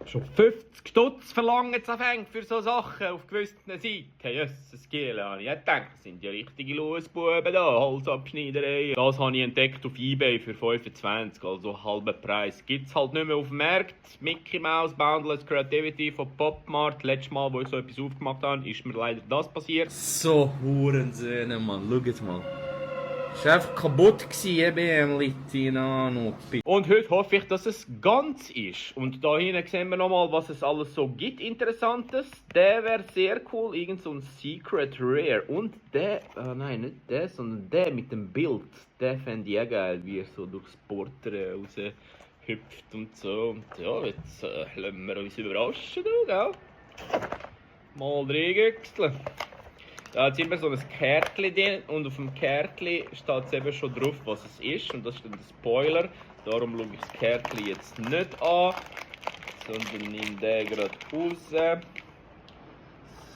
Schon 50 Stutz verlangen sie anfängt für so Sachen auf gewissen Seiten. Jösses Giele, habe ich gedacht, das sind ja richtige Losbuben da, Holzabschneiderei. Das habe ich entdeckt auf eBay für 25, also halben Preis. Gibt es halt nicht mehr auf dem Markt. Mickey Mouse, Boundless Creativity von Popmart. Letztes Mal, wo ich so etwas aufgemacht habe, ist mir leider das passiert. So, Hurensöhne, Mann, schaut mal. Es war einfach kaputt eben, und heute hoffe ich, dass es ganz ist. Und da hinten sehen wir nochmal, was es alles so gibt, Interessantes. Der wäre sehr cool, irgend so ein Secret Rare. Und der, nein, nicht der, sondern der mit dem Bild. Der fände ich auch geil, wie er so durchs Porträt raus hüpft und so. Und ja, jetzt lassen wir uns überraschen, gell? Mal reingüchseln. Da hat immer so ein Kärtchen drin und auf dem Kärtchen steht es eben schon drauf, was es ist. Und das ist dann der Spoiler. Darum schaue ich das Kärtchen jetzt nicht an, sondern nehme den gerade raus.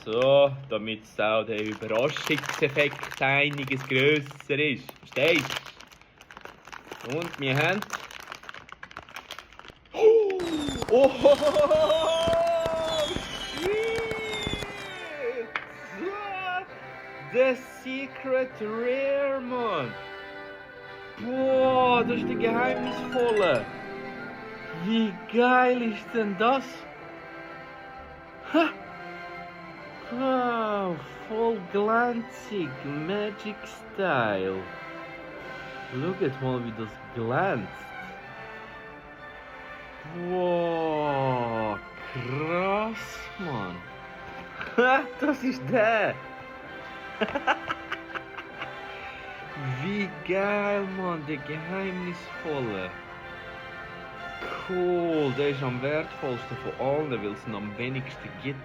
So, damit es auch der Überraschungseffekt einiges grösser ist. Verstehst du? Und wir haben... Oh! The Secret Rare, Mann! Boah, das ist der Geheimnisvolle! Wie geil ist denn das? Ha! Wow, voll glanzig, Magic Style. Schaut mal, wie das glänzt. Wow, krass, Mann! Ha, das ist der! Wie geil, Mann, der Geheimnisvolle. Cool, der ist am wertvollsten von allen, weil es ihn am wenigsten gibt.